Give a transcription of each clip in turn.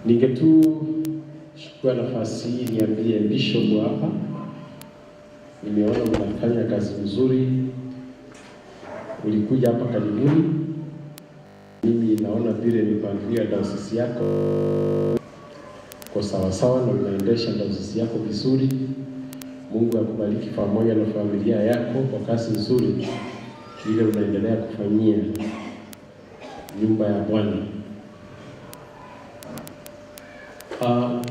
Ninge tu chukua nafasi hii niambie bishop hapa, nimeona unafanya kazi nzuri, ulikuja hapa karibuni. Mimi naona vile mipangilio ya dayosisi yako kwa sawasawa na unaendesha dayosisi yako vizuri. Mungu akubariki pamoja na familia yako kwa kazi nzuri ile unaendelea kufanyia nyumba ya Bwana. Kwa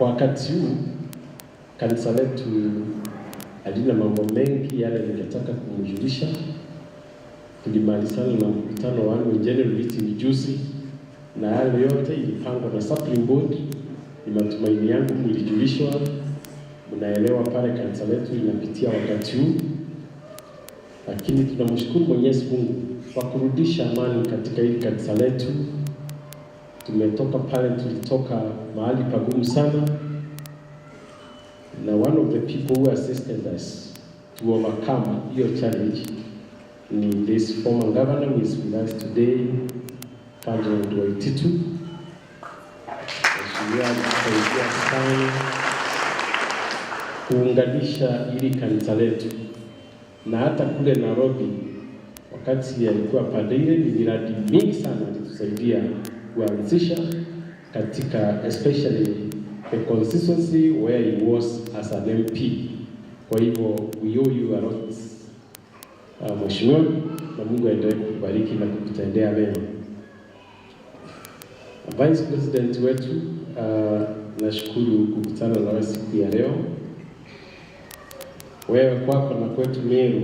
wakati huu kanisa letu halina mambo mengi yale ningetaka kumjulisha. Tulimalizana na mkutano wa annual general meeting juzi, na yale yote ilipangwa na Supreme Board. Ni matumaini yangu mlijulishwa, mnaelewa pale kanisa letu linapitia wakati huu, lakini tunamshukuru Mwenyezi Mungu kwa kurudisha amani katika hili kanisa letu. Tumetoka pale, tulitoka mahali pagumu sana, na one of the people who assisted us to overcome hiyo challenge ni this former governor who is with us today, Ferdinand Waititu. Mheshimiwa alitusaidia sana kuunganisha hili kanisa letu, na hata kule Nairobi wakati alikuwa padre, ni miradi mingi sana alitusaidia kuanzisha katika especially the constituency where he was as an MP. Kwa hivyo we owe you a lot, Mheshimiwa, na Mungu aendelee kukubariki na kukutendea mema. Vice President wetu, nashukuru kukutana nawe siku ya leo. Wewe kwako na kwetu Meru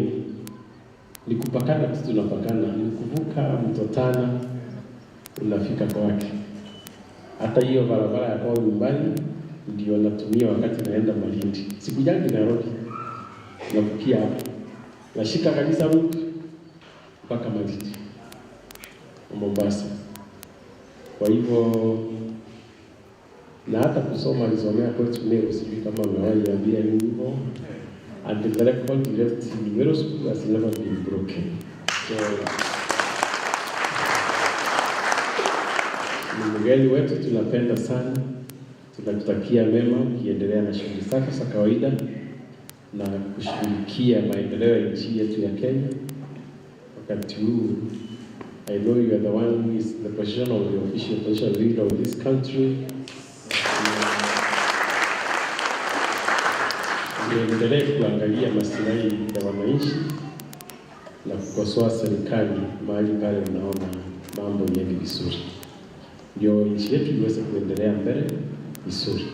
ni kupakana tu, tunapakana, ni kuvuka mto Tana unafika kwake. Hata hiyo barabara ya kwao nyumbani ndio natumia wakati naenda Malindi. Sikujangi Nairobi, navukia hapo, nashika kabisa route mpaka Malindi Mombasa. Kwa hivyo na hata kusoma alisomea kwetu Meru, sijui kama amewahi ambia nini hivyo. And the record he left in Meru School has never been broken. So ni mgeni wetu, tunapenda sana, tunakutakia mema ukiendelea na shughuli zako za kawaida na kushughulikia maendeleo ya nchi yetu ya Kenya. Wakati huu I know you are the one who is the position of the official position leader of this country. Niendelee kuangalia maslahi ya wananchi na kukosoa serikali mahali pale unaona mambo yendi vizuri, ndio nchi yetu iweze kuendelea mbele vizuri.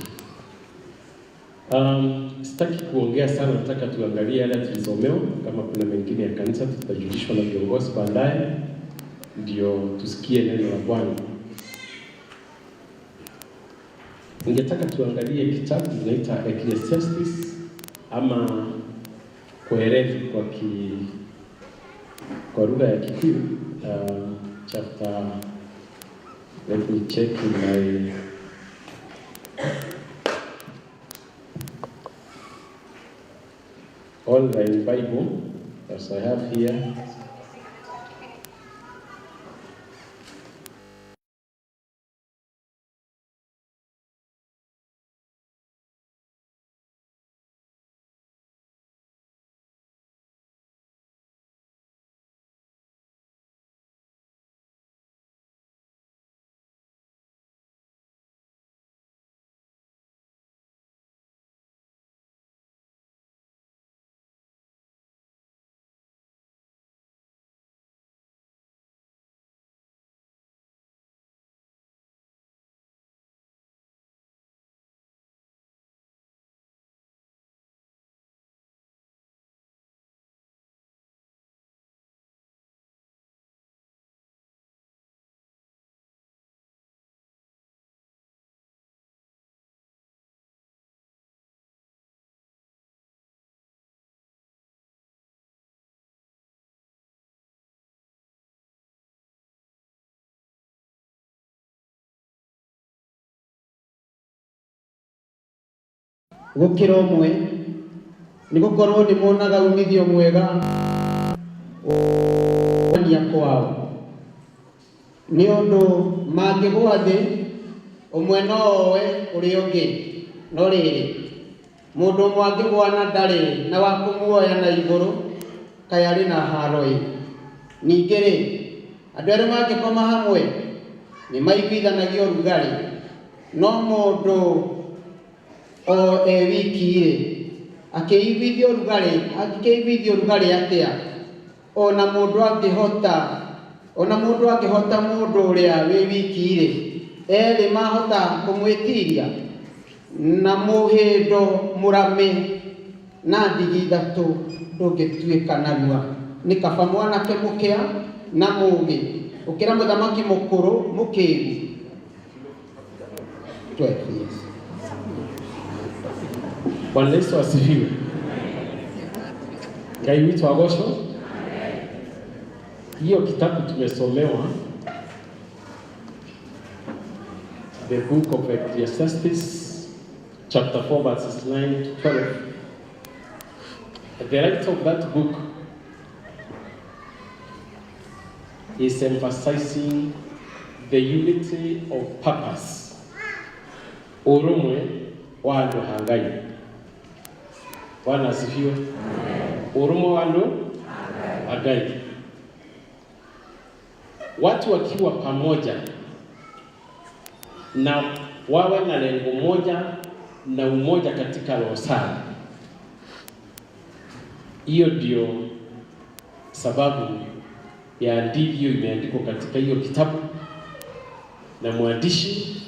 Sitaki kuongea sana, nataka tuangalie yale tulisomewa. Kama kuna mengine ya kanisa tutajulishwa na viongozi baadaye, ndio tusikie neno la Bwana. Ningetaka tuangalie kitabu tunaita Ecclesiastes ama Koheleth kwa lugha ya Kikuyu, chapter, let me check in my online Bible as I have here. Gũkĩra ũmwe nĩ gũkorwo nĩ monaga umithio mwega ania kwao nĩ ũndũ mangĩgwa thĩ. Ũmwe no oe ũrĩa ũngĩ, no rĩrĩ, mũndũ ũmwe angĩgũa na ndarĩ na wa kũmuoya na igũrũ, kaĩ arĩ na haro-ĩ. Ningĩ-rĩ, andũ erĩ mangĩkoma hamwe, nĩ maiguithanagia ũrugarĩ, no mũndũ o e wiki-rĩ, akĩiguithia ũrugarĩ, angĩkĩiguithia ũrugarĩ atĩa? Ona mũndũ angĩhota, ona mũndũ angĩhota mũndũ ũrĩa wĩ wiki-rĩ, erĩ mahota kũmwĩtiria na mũhĩndo mũrame na ndigi ithatũ ndũngĩtuĩka narua. Nĩ kaba mwanake mũkĩa na mũũgĩ gũkĩra mũthamaki mũkũrũ mũkĩgu. 12 years. Bwana Yesu asifiwe. Ngai witũ agocwo. Hiyo kitabu tumesomewa, the book of Ecclesiastes chapter 4 verses 9 to 12. The writer of that book is emphasizing the unity of purpose. Ũrũmwe wa andũ a Ngai. Bwana asifiwe. Ũrũmwe wa andũ a Ngai. Watu wakiwa pamoja na wawe na lengo moja na umoja katika roho zao. Hiyo ndio sababu ya ndivyo imeandikwa katika hiyo kitabu na mwandishi,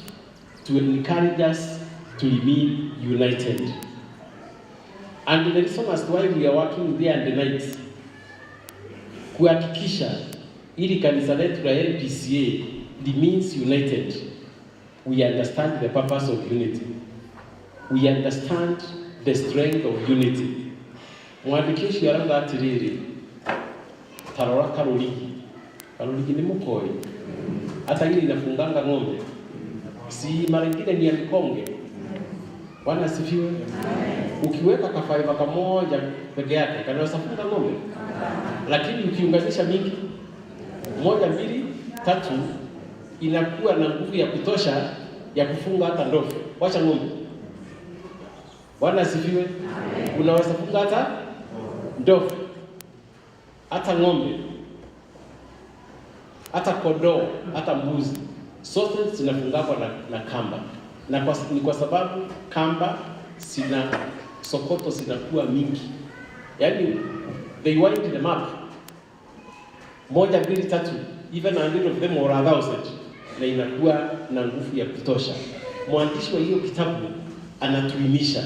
to encourage us to remain united. And the reason as to why we are working day and night, kuhakikisha ili kanisa letu la LPCA remains united. We understand the purpose of unity. We understand the strength of unity. Mwandĩki ũcio arauga atĩrĩrĩ, ta rora karũrigi. Karũrigi nĩ mũkoi, hata ile inafunganga ng'ombe, si mara ingine ni ya mikonge. Bwana asifiwe. Ukiweka kafiber kamoja peke yake kanaweza funga ng'ombe, lakini ukiunganisha mingi, moja, mbili, tatu, inakuwa na nguvu ya kutosha ya kufunga hata ndovu. Wacha ng'ombe. Bwana asifiwe. Unaweza funga hata ndovu, hata ng'ombe, hata kondoo, hata mbuzi. Zote zinafungwa na kamba. Na ni kwa sababu kamba zina sokoto zinakuwa mingi. Yaani they wind them up. Moja, mbili, tatu, even 100 of them or 1,000, na inakuwa na nguvu ya kutosha. Mwandishi wa hiyo kitabu anatuimisha.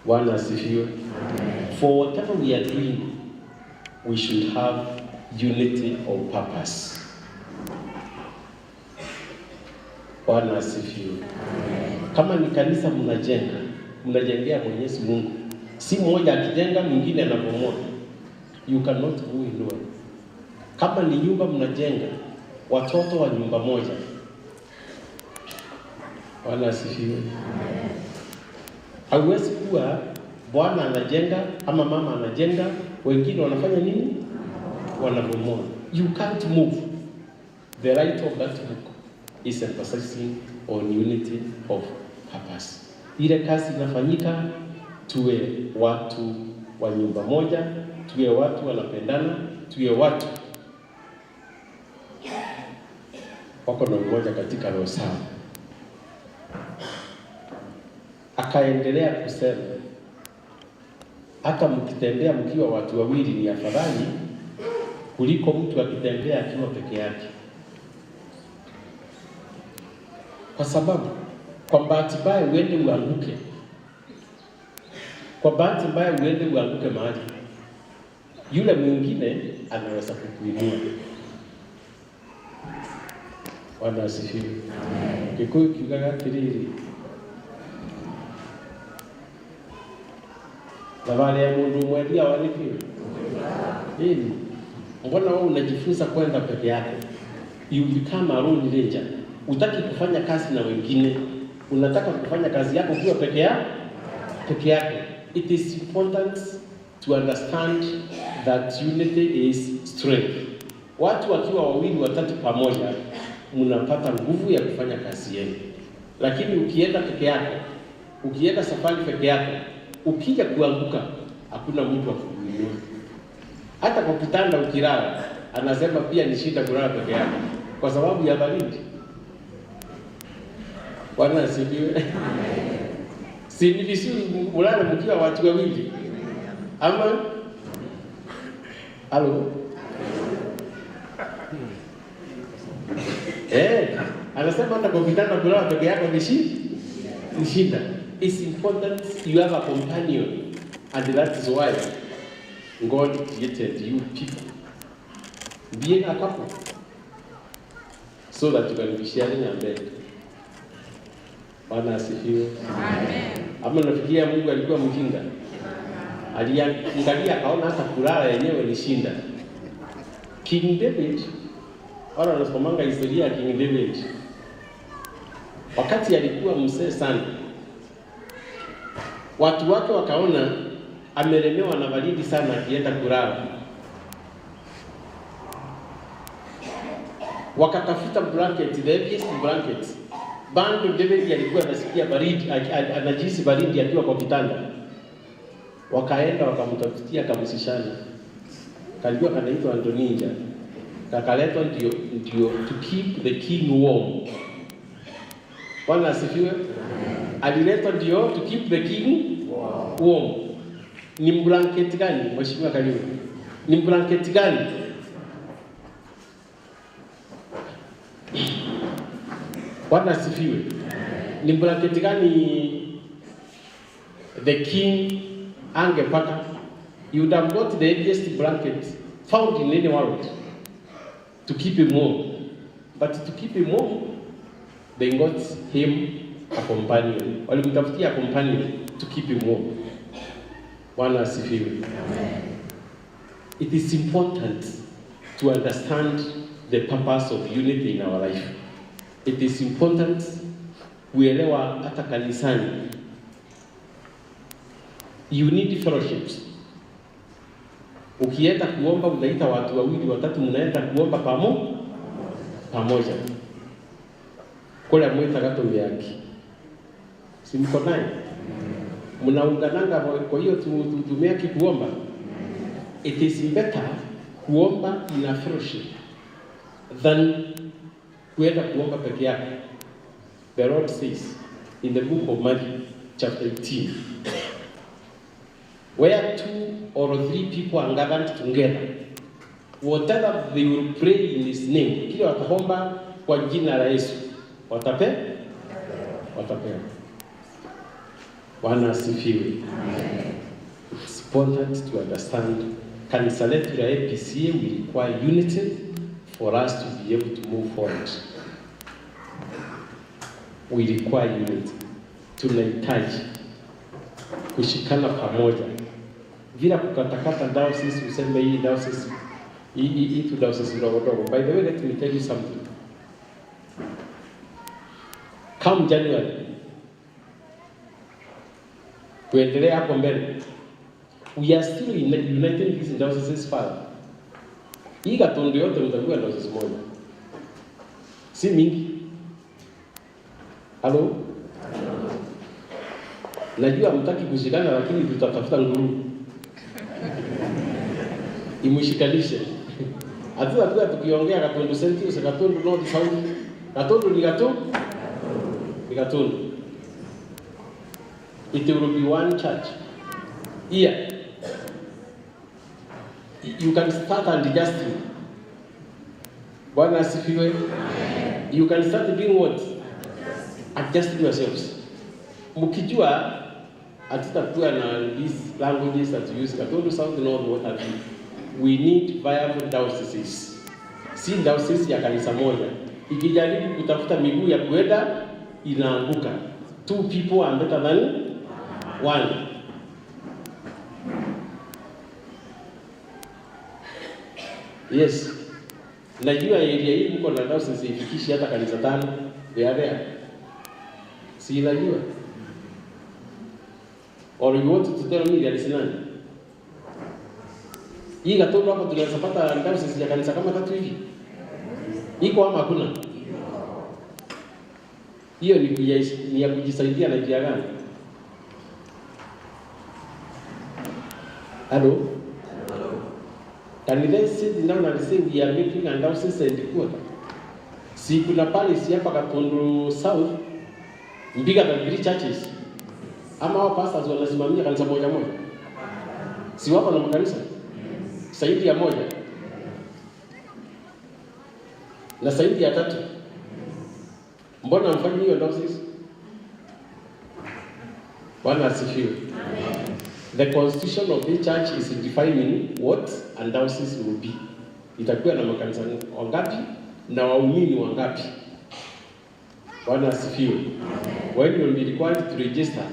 Bwana asifiwe. For whatever we are doing, we should have unity of purpose. Bwana asifiwe. Kama ni kanisa mnajenga, mnajengea Mwenyezi Mungu. Si mmoja akijenga mwingine anabomoa. You cannot go anywhere. Kama ni nyumba mnajenga, watoto wa nyumba moja. Bwana asifiwe. Hauwezi kuwa bwana anajenga ama mama anajenga, wengine wanafanya nini? Wanabomoa. You can't move. The writer of that book is emphasizing on unity of purpose. Ile kazi inafanyika, tuwe watu wa nyumba moja, tuwe watu wanapendana, tuwe watu wako na umoja katika roho zao. Akaendelea kusema, hata mkitembea mkiwa watu wawili ni afadhali kuliko mtu akitembea akiwa peke yake. Kwa sababu kwa bahati mbaya uende uanguke. Kwa bahati mbaya uende uanguke mahali, yule mwingine anaweza kukuinua. Bwana asifiwe. Gikuyu kiugaga atiriri, thabarĩ ya mũndũ ũmwe ĩthiaga nĩkĩ? Ĩni. Mbona wewe unajifunza kwenda peke yako? You become a lone ranger. Hutaki kufanya kazi na wengine. Unataka kufanya kazi yako ukiwa peke yako. Peke yako. It is important to understand that unity is strength. Watu wakiwa wawili watatu pamoja Mnapata nguvu ya kufanya kazi yenu. Lakini ukienda peke yako, ukienda safari peke yako, ukija kuanguka, hakuna mtu wa kukuinua. Hata kwa kitanda ukilala, anasema pia ni shida kulala peke yako kwa sababu ya baridi. Bwana asifiwe. Si ni vizuri mulale mkiwa watu wawili? Ama halo? Anasema hata kwa kitanda kulala peke yako ni shida. It's important you have a companion, and that is why God created you people. Being a couple, so that you can be sharing a bed. Bwana asifiwe. Amen. Ama nafikiria Mungu alikuwa mjinga? Aliangalia akaona hata kulala yenyewe ni shinda. King David, wala wanasomanga historia ya King David. Wakati alikuwa mzee sana, watu wake wakaona amelemewa na baridi sana akienda kulala. Wakatafuta blanket, the heaviest blanket. Bado David alikuwa anasikia baridi, anajihisi baridi akiwa kwa kitanda. Wakaenda wakamtafutia kamsishana. Kalikuwa kanaitwa Antoninja. Kakaletwa ndio to keep the king warm. Bwana asifiwe. Aliletwa ndio to keep the king warm. Ni blanket gani, Mheshimiwa Kariuki? Ni blanket gani? Bwana asifiwe. Ni blanket gani the king angepata? You would have got the heaviest blanket found in any world to keep him warm. But to keep him warm, they got him a companion. Walimtafutia a companion to keep him warm. Bwana asifiwe. It is important to understand the purpose of unity in our life. It is important kuelewa hata kanisani. You need fellowships. Ukienda kuomba unaita watu wawili watatu, mnaenda kuomba pamoja. Kule mwita Gatumyaki. Si mko naye? Mnaungananga kwa hiyo tumiaki kuomba. It is better kuomba in a fellowship than kuenda kuomba peke yako. The Lord says in the book of Matthew chapter 18, where 2 or 3 people are gathered together, whatever they will pray in his name, kile wataomba kwa jina la Yesu, watapewa. Bwana asifiwe. It's important to understand kanisa letu la APCA will require unity for us to be able to move forward. We require unity. Tunahitaji kushikana pamoja. Bila kukatakata diocese, useme hii diocese, hii tu diocese ndogo ndogo. By the way, let me tell you something. Come January, kuendelea hapo mbele, we are still uniting these dioceses further. Hii Gatundu yote mtakuwa diocese moja, si mingi. Halo? Najua mtaki kushikana, lakini tutatafuta nguruwe imushikanishe. Hatutakuwa tukiongea Gatundu Central, Gatundu North, South. Gatundu ni Gatundu, ni Gatundu. It will be one church. Here, you can start adjusting. Bwana asifiwe. You can start doing what? Adjusting yourselves. Mkijua hatutakuwa na these languages that we use, Gatundu South, North, what have you. We need viable dioceses. Si diocese ya kanisa moja. Ikijaribu kutafuta miguu ya kuenda inaanguka. 2 people are better than 1. Yes. Najua area hii mko na diocese ifikishi hata kanisa 5. They are there. Si najua. Or you want to tell me there is none? Hii Gatundu hapo tunaweza pata diocese ya kanisa kama 3 hivi. Iko ama hakuna? Hiyo ni ya kujisaidia na njia gani? Hello? Can they sit down and say we are making a diocese headquarter? Si kuna parish hapa Gatundu South bigger than 3 churches. Ama hao pastors wanasimamia kanisa moja moja? Si wako na makanisa zaidi ya moja na zaidi ya 3? Mbona mfanyi hiyo diocese? Bwana asifiwe. The constitution of the church is defining what a diocese will be. Itakuwa na makanisa wangapi na waumini wangapi? Bwana asifiwe. When you will be required to register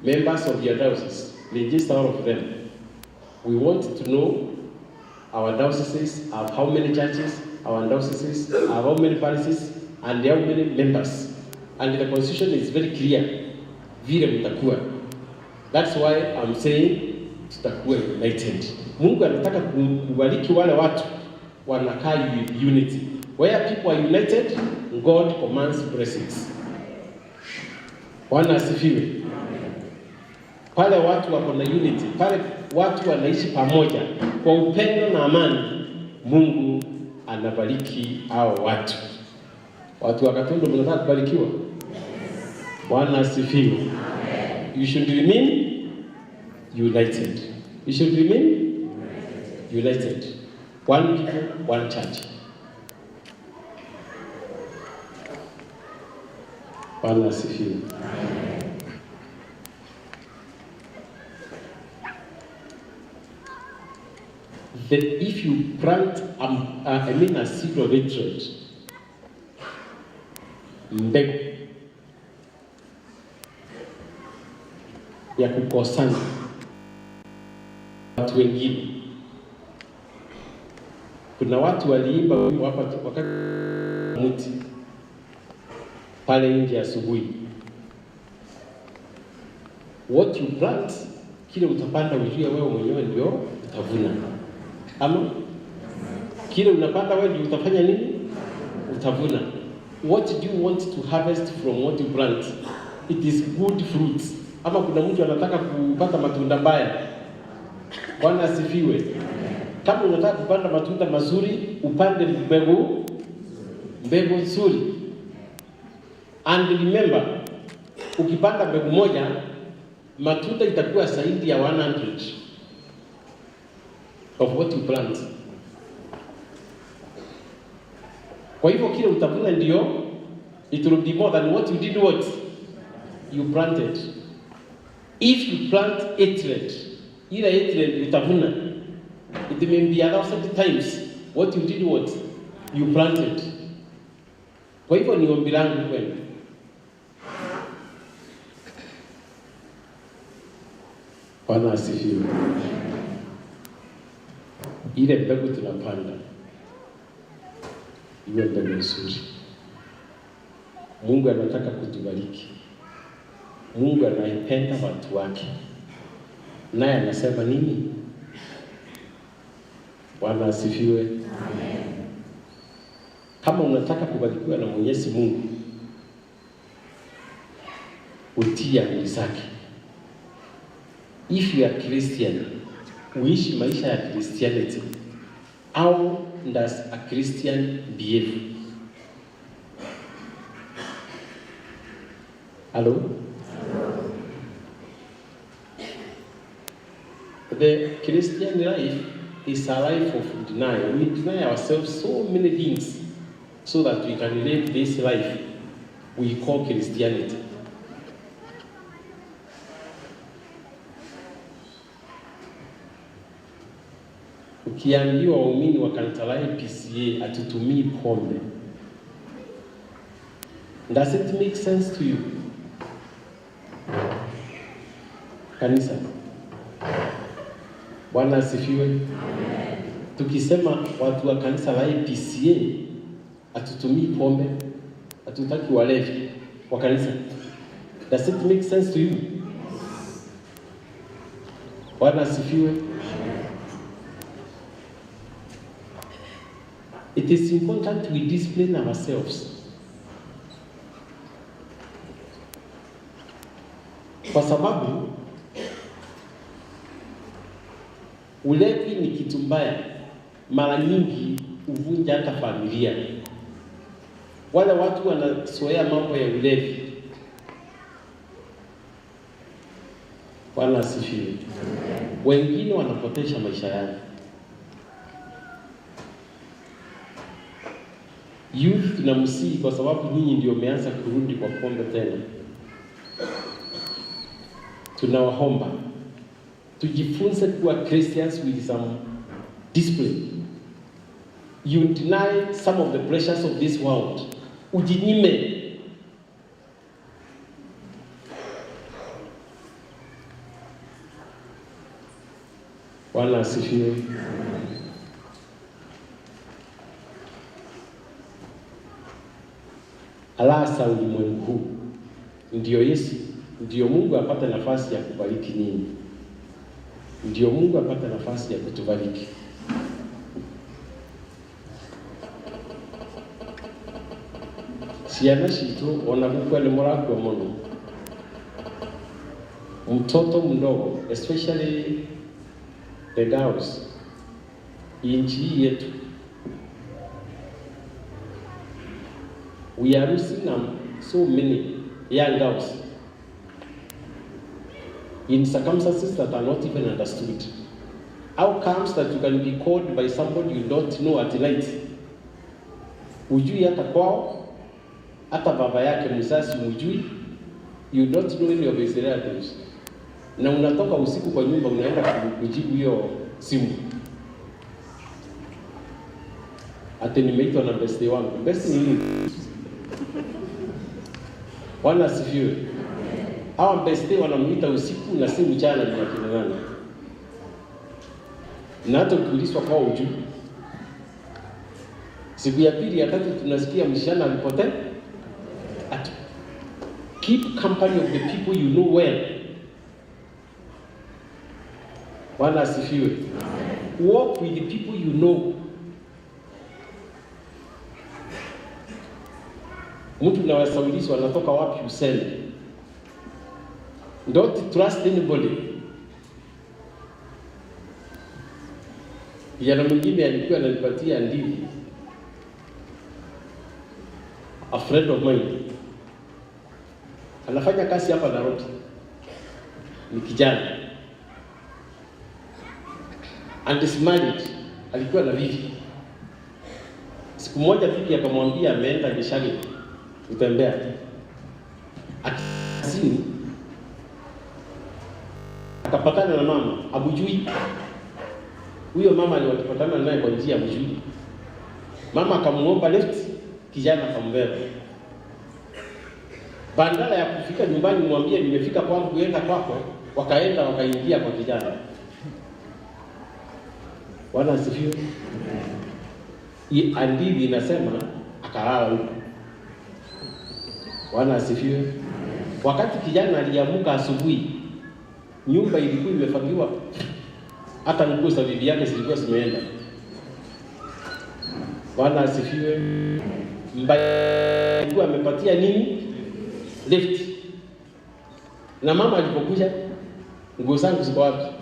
members of your diocese, register all of them. We want to know our dioceses have how many churches, our dioceses have how many parishes, and how many members. And the constitution is very clear. Vile mtakuwa. That's why I'm saying tutakuwa united. Mungu anataka kubariki wale watu wanakaa with unity. Where people are united, God commands blessings. Bwana asifiwe. Pale watu wako na unity, pale watu wanaishi pamoja kwa upendo na amani, Mungu anabariki hao watu. Watu wa Gatundu mnataka kubarikiwa? Bwana asifiwe. You should remain united. You should remain united. One people, one church. Bwana asifiwe. If you plant a seed of hatred, mbegu ya kukosana watu wengine. Kuna watu waliimba wimbo hapa wakati mti pale nje asubuhi. What you plant, kile utapanda ujue wewe mwenyewe ndio utavuna. Ama kile unapanda wewe ndio utafanya nini? Utavuna. What do you want to harvest from what you plant? It is good fruits. Ama kuna mtu anataka kupata matunda mbaya? Bwana asifiwe. Kama unataka kupanda matunda mazuri, upande mbegu nzuri. And remember, ukipanda mbegu moja, matunda itakuwa zaidi ya 100 of what you plant. Kwa hivyo kile utavuna ndio, it will be more than what you did, what you planted. If you plant hatred, ile hatred utavuna, it may be 1,000 times what you did, what you planted. Kwa hivyo ni ombi langu kwenu. Bwana asifiwe. Ile mbegu tunapanda iwe mbegu nzuri. Mungu anataka kutubariki. Mungu anaipenda watu wake. Naye anasema nini? Bwana asifiwe. Amen. Kama unataka kubarikiwa na Mwenyezi Mungu, utii amri zake. If you are Christian, uishi maisha ya Christianity. How does a Christian behave? Hello? The Christian life is a life of denial. We deny ourselves so many things so that we can live this life we call Christianity. Ukiambiwa waumini wa kanisa la PCA atutumii pombe, does it make sense to you? Kanisa, Bwana asifiwe. Tukisema watu wa kanisa la PCA atutumii pombe, hatutaki walevi wa kanisa, does it make sense to you? Bwana asifiwe. It is important we discipline ourselves. Kwa sababu ulevi ni kitu mbaya, mara nyingi huvunja hata familia. Wale watu wanazoea mambo ya ulevi. Bwana asifiwe. Wengine wanapotesha maisha yao. Youth tunamsihi, kwa sababu nyinyi ndio mmeanza kurudi kwa pombe tena. Tunawaomba tujifunze kuwa Christians with some discipline. You deny some of the pressures of this world. Ujinyime. Bwana asifiwe. Alasa ulimwengu huu ndio Yesu, ndio Mungu apate nafasi ya kubariki ninyi, ndio Mungu apate nafasi ya kutubariki. Ciana citũ ona gũkua nĩ mũrakua mũno. Mtoto mdogo, especially the girls, nchi hii yetu, we are losing so many young girls in circumstances that are not even understood. How comes that you can be called by somebody you don't know at night? Hujui hata kwao, hata baba yake mzazi mjui, you don't know any of his relatives. Na unatoka usiku kwa nyumba unaenda kujibu hiyo simu. Ati nimeitwa na bestie wangu. Bestie ni nini? Bwana asifiwe. Hawa bestie wanamuita usiku na si mchana, ni akina nani? Na hata ukiulizwa kwao hujui. Siku ya pili ya tatu tunasikia msichana alipotea. At keep company of the people you know well. Bwana asifiwe. Walk with the people you know. Mtu nawasaulizwa anatoka wapi useme. Don't trust anybody. Kijana mwingine alikuwa ananipatia ndizi. A friend of mine. Anafanya kazi hapa Nairobi. Ni kijana. And is married. Alikuwa na bibi. Siku moja bibi akamwambia ameenda Gishagi kutembea. Akasini akapatana na mama, abujui. Huyo mama aliwatapatana naye kwa njia abujui. Mama akamuomba lift, kijana akambeba. Badala ya kufika nyumbani mwambie nimefika kwangu kuenda kwako, wakaenda wakaingia kwa kijana. Bwana asifiwe. Hadithi inasema akalala huko. Bwana asifiwe. Wakati kijana aliamka asubuhi, nyumba ilikuwa imefagiwa, hata nguo za bibi yake zilikuwa zimeenda. Bwana asifiwe. Mbaya alikuwa amepatia nini? Lift. Na mama alipokuja, nguo zangu ziko wapi?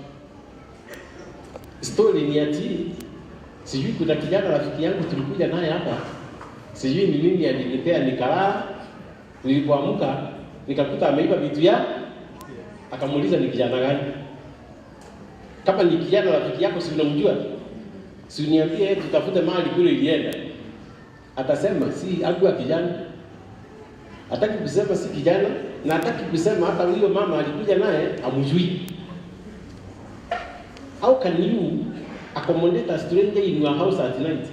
Story ni ati sijui kuna kijana rafiki yangu tulikuja naye hapa, sijui ni nini alinipea nikalala. Nilipoamka nikakuta ameiba vitu ya, akamuuliza ni kijana gani? Kama ni kijana rafiki yako si unamjua? Si uniambie tutafute mahali kule ilienda. Atasema si hakuwa kijana. Hataki kusema si kijana, na hataki kusema hata huyo mama alikuja naye amjui. How can you accommodate a stranger in your house at night?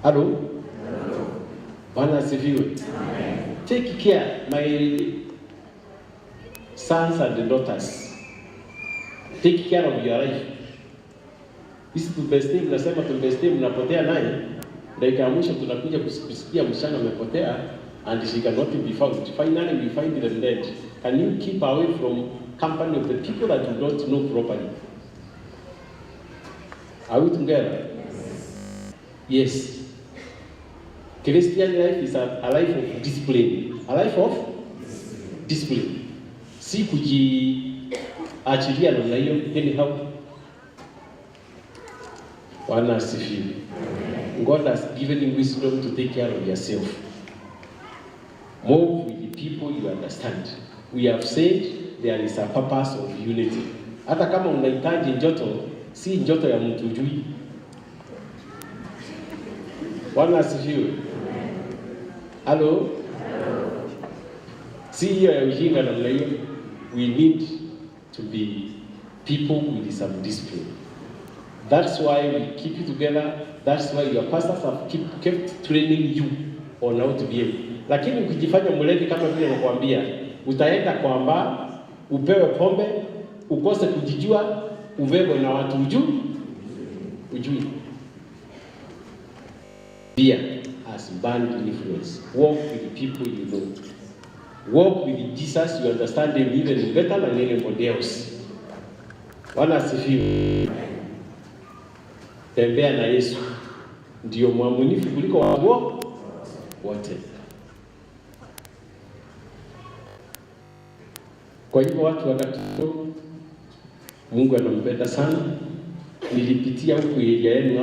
Hello? Bwana asifiwe. Take care, my sons and daughters. Take care of your life. Isi tubeste, mnasema tubeste, mnapotea naye. Dakika ya mwisho tunakuja kusikia msichana amepotea and she cannot be found. Finally we find them dead. Can you keep away from company of the people that you don't know properly? Are we together? Yes. Yes. Christian life is a life of discipline. A life of? Discipline, si kujiachilia namna hiyo anyhow. Bwana asifiwe. God has given you wisdom to take care of yourself. Move with the people you understand. We have said there is a purpose of unity. Hata kama unahitaji njoto, si njoto ya mtu ujui. Bwana asifiwe. Halo? Si hiyo ya ujinga namna hiyo. We need to be people with some discipline. That's why we keep you together. That's why your pastors have kept training you on how to behave. Lakini ukijifanya mlevi kama vile nakwambia, utaenda kwamba upewe pombe, ukose kujijua, ubebwe na watu ujui. Beer has bad influence. Walk with the people you know. Walk with Jesus, you understand him even better than anybody else. Bwana asifiwe. Tembea na Yesu, ndio mwaminifu kuliko watu wote. Kwa hivyo watu wakati Mungu anampenda sana. Nilipitia huku area yenu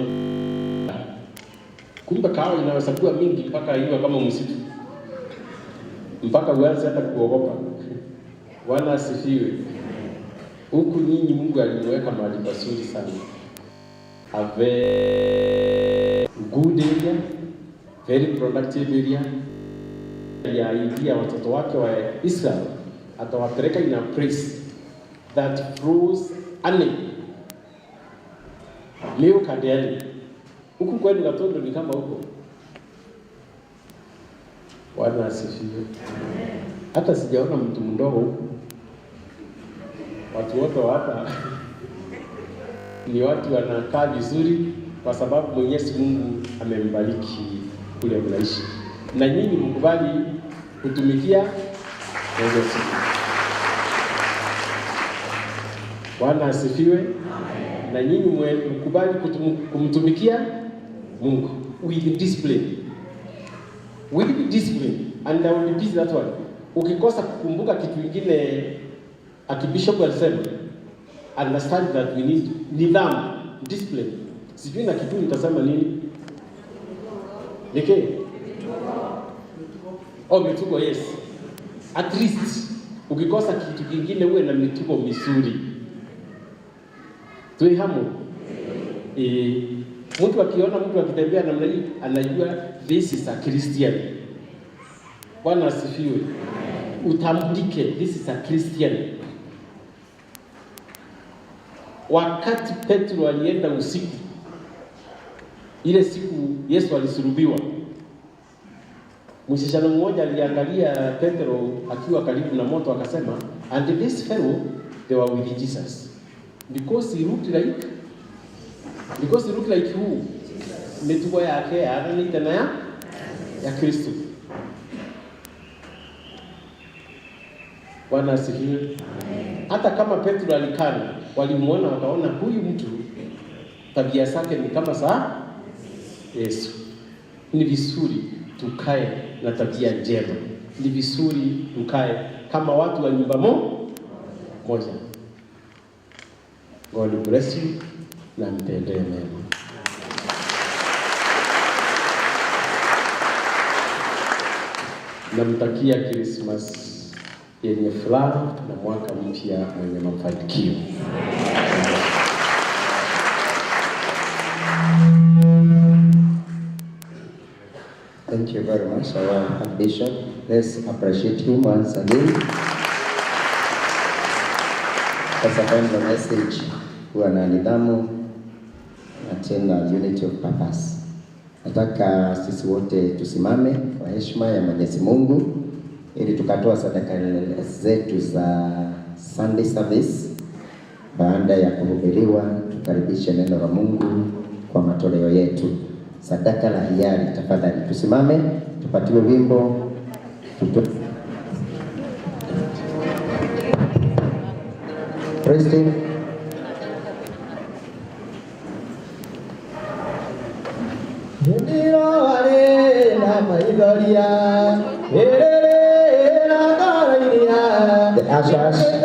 hapa. Kumbe kahawa inaweza kuwa mingi mpaka iwe kama msitu, mpaka uanze hata kuogopa. Bwana asifiwe. Huku nyinyi Mungu alimweka mahali pazuri sana. A very good area, very productive area. Aliahidia watoto wake wa Israel atawapeleka in a place that flows honey, milk and honey. Huku kwenu Gatundu ni kama huko. Bwana asifiwe. Hata sijaona mtu mdogo huku. Watu wote wa hapa ni watu wanakaa vizuri kwa sababu Mwenyezi Mungu amembariki kule mnaishi. Na nyinyi mkubali kutumikia Mwenyezi Mungu. Bwana asifiwe. Na nyinyi mkubali kumtumikia Mungu with discipline. With discipline. And I will repeat that one. Ukikosa kukumbuka kitu kingine, Archbishop alisema, understand that we need nidhamu, discipline. Sijui na kitu nitasema nini? Nike? Oh, mitugo, yes. At least ukikosa kitu kingine uwe na mitugo mizuri. Tuwe hamu. Mtu akiona mtu akitembea namna hii anajua this is a Christian. Bwana asifiwe. Utambulike, this is a Christian. Wakati Petro alienda usiku, ile siku Yesu alisulubiwa, msichana mmoja aliangalia Petro akiwa karibu na moto akasema, and this fellow they were with Jesus because he looked like, because he looked like who? Mitugo yake yaranite na ya Kristo. Bwana asifiwe. Hata kama Petro alikana, walimuona wakaona huyu mtu tabia zake ni kama za Yesu. Ni vizuri tukae na tabia njema. Ni vizuri tukae kama watu wa nyumba moja. God bless you na mtendee mema. Namtakia Christmas yenye furaha na mwaka mpya mwenye mafanikio. Thank you very much, our Bishop. Let's appreciate him once again. That's a final message. Kuwa na nidhamu na tena unity of purpose. Nataka sisi wote tusimame kwa heshima ya Mwenyezi Mungu ili tukatoa sadaka zetu za Sunday service. Baada ya kuhubiriwa, tukaribishe neno la Mungu kwa matoleo yetu. Sadaka la hiari, tafadhali tusimame, tupatiwe wimbo, Praise team. Ndiro wale na maidoria, erere na ngoro-inĩ. Ushers.